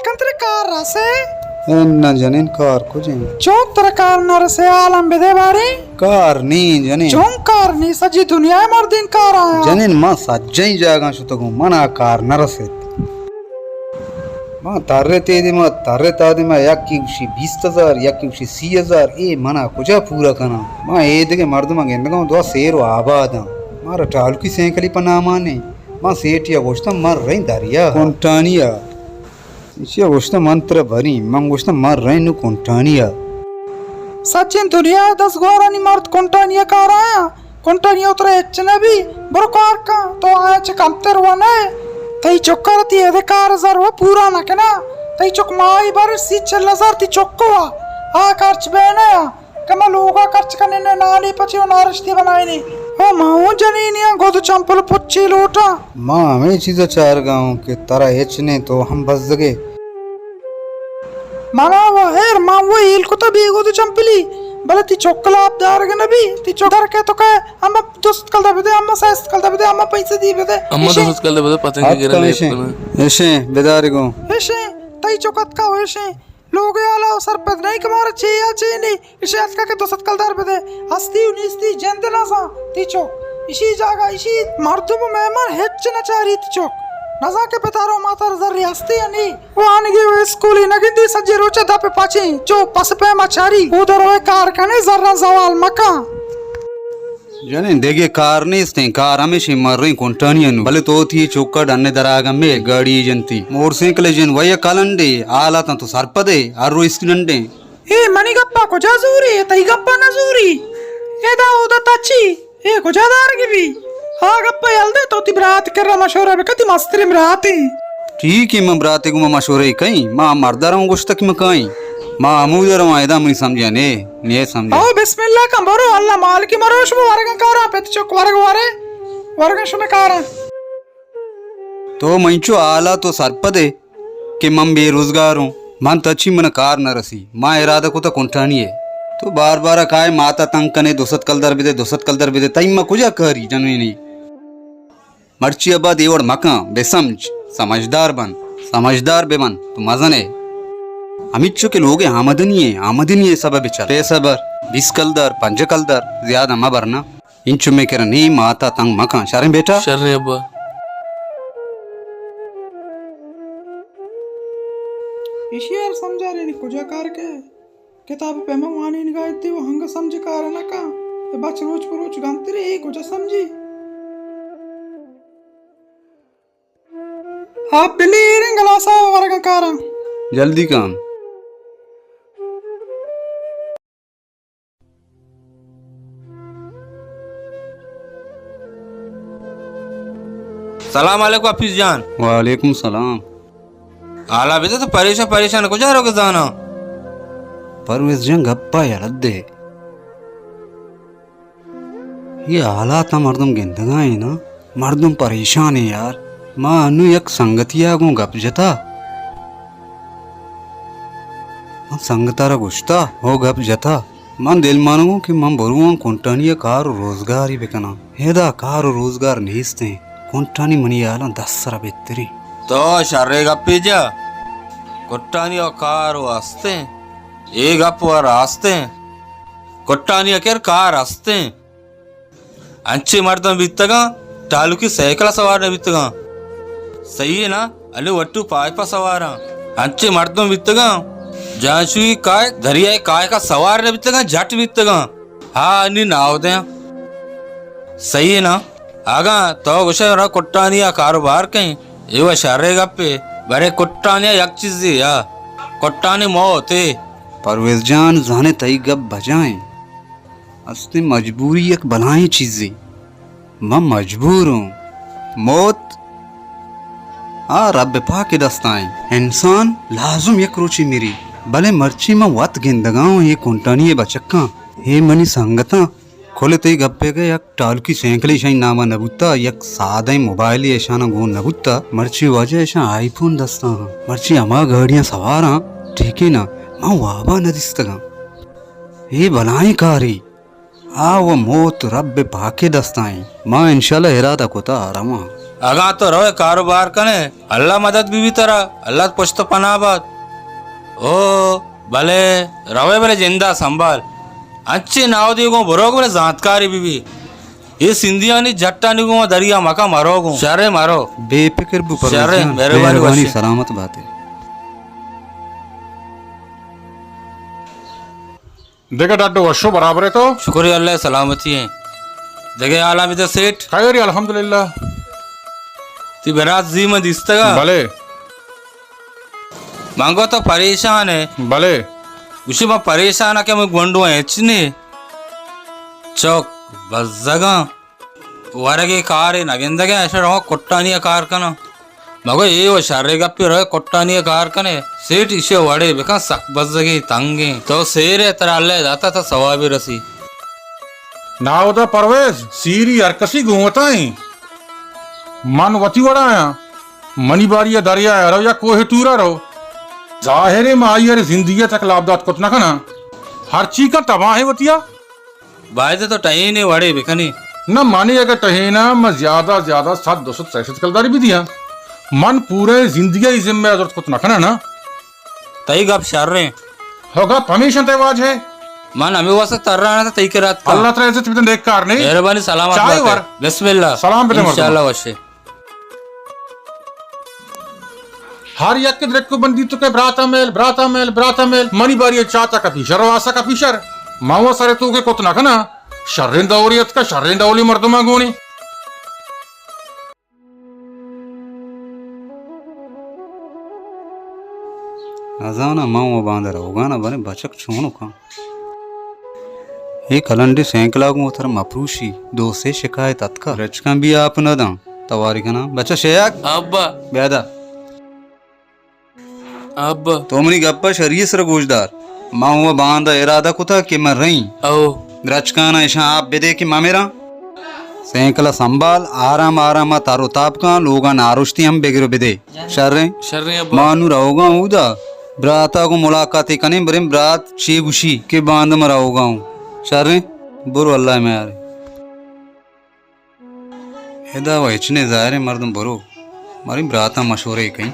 کن ترا کار رسے؟ اے نہ جنین، کار کجیں؟ چون ترا کار نہ رسے؟ عالم بدے بارے۔ کار نی جنین۔ چون کار نی؟ سجی دنیا مردین کار آیا۔ جنین، ما سجیں جاگاں شتگوں، منا کار نہ رسیت۔ ما ترے تے دیما، ترے تا دیما، یکی گوشی بیست ہزار، یکی گوشی سی ہزار، اے منا کجا پورا کناں؟ ما اے دگہ مردماں گندگاں، دوا سیر و آباداں۔ مارا ٹالکی سینکلی پہ نامانے۔ ما سیٹیا گوشتم، من رئیں دریا کنٹانیا۔ ایشی ء گوشتہ، من ترا بریں۔ من گوشتہ، من رئیں نوں کنٹانی ء۔ سچیں دنیا ء دزگوارانی مرد کنٹانی ء کار آیاں۔ کنٹانی ء ترا ہچ نہ بی، برو کار کن، تو آیاں چہ کمتر و نہ ئے۔ تئی چک ء را تئی ادے کار ء زر و پورا نہ کناں۔ تئی چک ماہی بر سی چل ہزار تئی چک و آ خرچ بہ نہ آ۔ کہ ما لوگا خرچ کنیں، نانی پچی و نارشتی بنائینی۔ او ما اوں جنینیاں گد چمپل پچی لوٹاں۔ ما ہمے چیزا چارگا اوں کہ ترا ہچ نے، تو ہم بزگے۔ منا و ہیر، ما و ہیل کتا بے گد چمپلی، بلے تی چک لاپ دارگ نہ بی، تی چک در کہ تو کہ اما دو ست کلدار بدے، اما سئے ست کلدار بدے، اما پنچ سدی بدے۔ اما دو ست کلدار بدے، پتنگی گرنے۔ اشیں، اشیں، بدارگوں۔ اشیں، تئی چک اتکا و اشیں۔ لوگ ء حالا و سرپد نئیں کہ مارا چے یا چے نی۔ اشی اتکا کہ دو ست کلدار بدے۔ ہستی و نیستی جند نزاں تی چک۔ اشی جاگہ اشی مردم و مہمان ہچ نہ چاری تی چک۔ نزاں کہ پتار و ماتار زری ہستی یا نی۔ وانگی و اسکولی نگندی، سجے روچ دپ پچیں چو پس پیما چاری۔ او در روئے کار کنے زراں زوال مکاں۔ جنین، دگہ کار نیستیں، کار ہمیشیں مریں کنٹانی انو۔ بلے تو وتی چکا ڈن دراگ ہمے گاڑی جنتی۔ موٹر سائیکل جن ویا کلنڈے، حالاتاں تو سرپدے، ہر رو ایکسیڈنٹیں۔ اے منی گپا کجا زوری؟ تئی گپا نہ زوری۔ ادا اودا تچی، اے کجا دارگی بی؟ آ گپا یل دے، تو تی برات کرا مشورہ بکن، تی مستریں براتیں۔ ٹھیک ہے، من براتے گوما مشورہ کئیں، ما مردارا گوشتہ کہ مکائیں۔ ما ہمودا رواں، ادا منی سمجھا نے۔ نیہ سمجھے۔ او بسم اللہ کن برو، اللہ مالکی مروش بو، ورگاں کاراں، پت چک ورگ ورے، ورگاں شمے کاراں۔ تو منچو حالا تو سرپدے کہ من بے روزگار اوں، من تچی من کار نہ رسی، ما ارادہ کتا کنٹانی ہے۔ تو بار بار کائے ماتا تنگ کنے، دو ست کلدار بدے، دو ست کلدار بدے، تئی ما کجا کاری جنینی؟ مرچی ابا دے وڑ مکن، بہ سمجھ، سمجھدار بن، سمجھدار بہ بن، تو مزن ئے۔ ہمینچو کہ لوگ ء آمدنی ء، آمدنی ء سبب ء چل۔ پیسہ بر، بیست کلدار، پنجاہ کلدار، زیادہ مہ بر نا۔ انچو مے کرا نی، ماتا تنگ مکن، شریں بیٹا؟ شریں ابا۔ ایشی ء سمجھارینی کجا کار کے؟ کتاب ء پیما وانینگا ات ئے و ہنگا سمجھ کار ء نہ کن۔ اے بچ روچ پہ روچ گنترے، اے کجا سمجھی؟ آپ بلی ایریں گلاسا ورگا کاراں۔ جلدی کن۔ سلام علیکم حفیظ جان۔ وعلیکم سلام۔ حالا بدے، تو پریشان پریشان کجا روگ زاناں؟ پرویز جان گپا یلہ دے۔ اے حالات مردم گندگا ایں نا، مردم پریشان ایں یار۔ ما انو یک سنگتیا گوں گپ جتا۔ من سنگتا را گوشتا، ہو گپ جتا۔ من دل مانگوں کہ من برواں کنٹانی ء کار و روزگارے بکناں۔ ادا کار و روزگار نیستیں۔ کنٹانی منی ہیالاں دس سرا بہتریں۔ تو شرے گپے جا۔ کنٹانی ء کار و ہستیں۔ اے گپ و راستیں۔ کنٹانی ء کر کار ہستیں۔ انچیں مردم بیتگاں، ٹالکی سائیکل ء سوار نہ بیتگاں۔ صحیح ہے نا؟ انو وٹو پائپ ء سواراں۔ انچیں مردم بیتگاں، جانشوئی کائک، دریائے کائک ء سوار نہ بیتگاں، جٹ بیتگاں۔ ہا، انی ناودیاں۔ صحیح ہے نا؟ اگاں تو گوشے را کٹانی ء کاروبار کئیں، اے و شرے گپے، بلے کٹانی ء یک چیزے یا کٹانی موت اے۔ پرویز جان، زانے تئی گپ بجائیں۔ استیں مجبوری یک بلاہیں چیزے۔ من مجبور اوں۔ موت آ رب پاک ء دستا ایں۔ انسان لازم یک روچے مری، بلے مرچی من وت گندگا اوں اے کنٹانی ء بچکاں، اے منی سنگتاں۔ کل تئی گپے کہ یک ٹالکی سینکلے اشانی ناما نہ بوتا، یک سادہ موبائلے اشانا گون نہ بوتا، مرچی واجہ اشاں آئی فون دستا ہاں، مرچی ہما گاڑیاں سواراں، ٹھیکے نا، من وابا نہ دیستگاں۔ اے بلاہیں کارے۔ آ و موت رب پاکے دستا ایں۔ ما انشاءاللہ ارادہ کتا رواں۔ اگاں تو روئے کاروبار کنے، اللہ مدد بی بی ترا، اللہ پشت پناہ بات۔ او، بلے، روئے بلے جندا سنبھال۔ انچیں ناودی گوں بروگ بلے زانتکاری بی بی۔ اے سندھیانی جٹانی گوں دریا مکا مرو گوں۔ شرے مرو۔ بے فکر بو شرے، پرویز جان۔ مہربانی مہربانی وشے۔ سلامت باتے۔ دگہ ڈڈ وشو برابر ئے تو؟ شکر اللہ سلامتی ایں۔ دگہ حالاں بدے سیٹھ؟ خیر الحمدللہ۔ تی برات زی من دیستگا؟ بلے۔ من گو تو پریشان ئے؟ بلے۔ گوشی من پریشان کہ من گونڈو ہچ نی۔ چک بزگاں۔ ورگے کارے نہ گندگ ءَ، ایشاں رواں کٹانی ءَ کار کناں۔ مگو اے و شرے گپے، روئے کٹانی ءَ کار کنے۔ سیٹھ ایشی ءَ وڑے بکن، سک بزگیں تنگیں۔ تو سیرے، ترا اللہ داتا تا ثوابے رسی۔ ناودا پرویز، سیری ہر کسی گوں وتا ایں۔ من وتی وڑا آیاں۔ منی باری ءَ دریا ءَ رو یا کوہ ٹورا رو۔ ظاہریں ما آئی ءَ زندگی ءَ تک لاپ دات کت نہ کناں۔ ہر چی کن تباہ ایں وتیا۔ باید تو ٹہینے وڑے بکنی۔ نہ، منی اگہ ٹہینا، من زیادہ زیادہ صد، دو صد، سئے صد کلداری بدیاں۔ من پورے زندگی ءَ ذمہ ءَ زرت کت نہ کناں نا۔ تئی گپ شریں۔ ہو گپ ہمیش انت واجہ۔ من ہمے واسطہ تران ات تئی کرا اتکاں۔ اللہ ترا عزت بدن، نیک کار نہیں۔ مہربانی، سلامت چائے بات۔ ور۔ بسم اللہ۔ سلام بدے مردم۔ انشاءاللہ وشے۔ ہر یک درک بندی تو کہ براتا میل، براتا میل، براتا میل۔ منی باری چاتا کپی شر، واسا کپی شر۔ ما و سر تو کہ کت نہ کنا۔ شرین دوری اتکا، شرین دوری مردماں گونی۔ نزاناں من و باندر اوگانا بنے بچک چونو کن۔ اے کلنڈی سینکلا گوں تر مپروشی، دو سے شکایت اتکا۔ رچکاں بی آپ نہ داں، تواری کناں۔ بچہ شیاک۔ ابا۔ بیادا۔ ابا۔ تو منی گپا شری سر گوش دار۔ ما و باندا ارادہ کتا کہ من رئیں۔ او۔ رچکانا اشاں آپ بدے کہ ما مراں۔ سینکلا سنبھال، آرام آرام تر و تاب کن، لوگا نارشتی ہم بگر و بدے۔ شریں؟ شریں ابا۔ ما نوں روگاں اودا، براتا گوں ملاقاتے کنیں، بریں برات چے گوشی کہ باندا ما روگاں اوں۔ شریں؟ برو اللہ میارے۔ ادا و ہچ نے، ظاہریں مردم برو۔ ماریں براتاں مشورے کئیں۔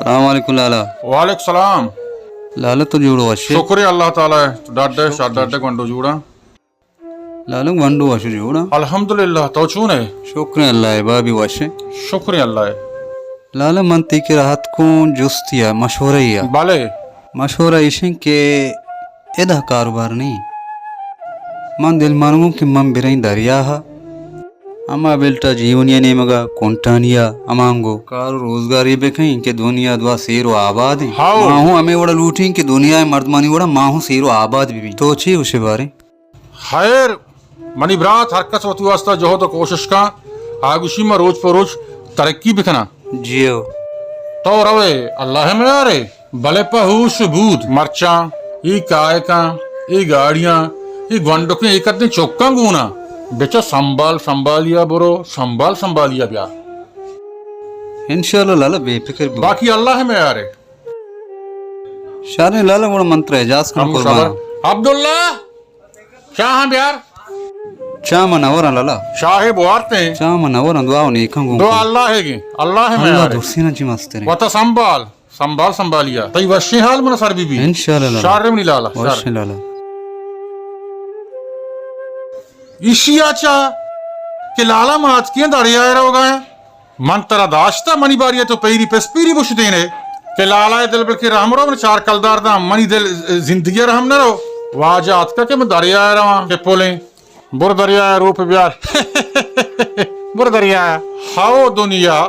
السلام علیکم لالا۔ وعلیکم السلام۔ لالا تو جوڑ وشے؟ شکر اللہ تعالی، ڈاڈے شاہ ڈاڈے گونڈو جوڑا۔ لالا گونڈو وشو جوڑا؟ الحمدللہ، تو چون ئے؟ شکر اللہ، بابی وشے۔ شکر اللہ۔ لالا من تی کرا اتکوں جستی ءَ، مشورہ ءَ۔ بلے۔ مشورہ ایشیں کہ ادا کاروبار نہیں۔ من دل منگوں کہ من بریں دریا ءَ۔ ہما بلٹا جیونی ءِ نیمگا کنٹانی ءَ ہمانگو کار و روزگاری بکیں کہ دنیا دوا سیر و آباد ہیں۔ ہاؤ۔ ما ہوں ہمے وڑا لوٹیں کہ دنیا ءِ مردمانی وڑا ما ہوں سیر و آباد ببیں۔ تو چی گوشے باریں؟ خیر، منی برات ہر کس وتی واسطہ جہد و کوشش کن، آ گوشی ما روچ پہ روچ ترقی بکناں۔ جیو۔ تو روے اللہ میارے، بلے پہ ہوش بود مرچاں، ای کائکاں، ای گاڑیاں، ای گونڈکیں، ای کدیں چکاں گونا۔ بچا سنبھال سنبھالیا برو، سنبھال سنبھالیا بیا۔ انشاءاللہ لالا بے فکر بو۔ باقی اللہ میارے۔ شریں لالا گڑا من ترا اجازت کناں ہم قربان۔ صبر۔ عبداللہ! چاہاں بیار۔ چاہ من نوراں لالا۔ چاہے بوارتیں۔ چاہ من نوراں، دعا و نیکاں گوں۔ دعا اللہ ہے گی، اللہ ہے اللہ میارے۔ درسینا چی مستریں۔ وتا سنبھال، سنبھال سنبھالیا۔ تئی وشیں حال من سر بی بی۔ انشاءاللہ لالا۔ شر منی لالا، شر۔ وشیں لالا۔ ایشی آ چاہ کہ لالا مات کیاں دریائے روگا ہیں۔ من ترا داشتہ، منی باری تو پیری پس پیری بشتینے کہ لالا دل بلکہ رحم رو، من چار کلدار داں، منی دل زندگی رحم نہ رو۔ واجہ آتکا کہ من دریا رواں کہ پلیں۔ بر دریا روپ بیار۔ بر دریا۔ ہاو دنیا،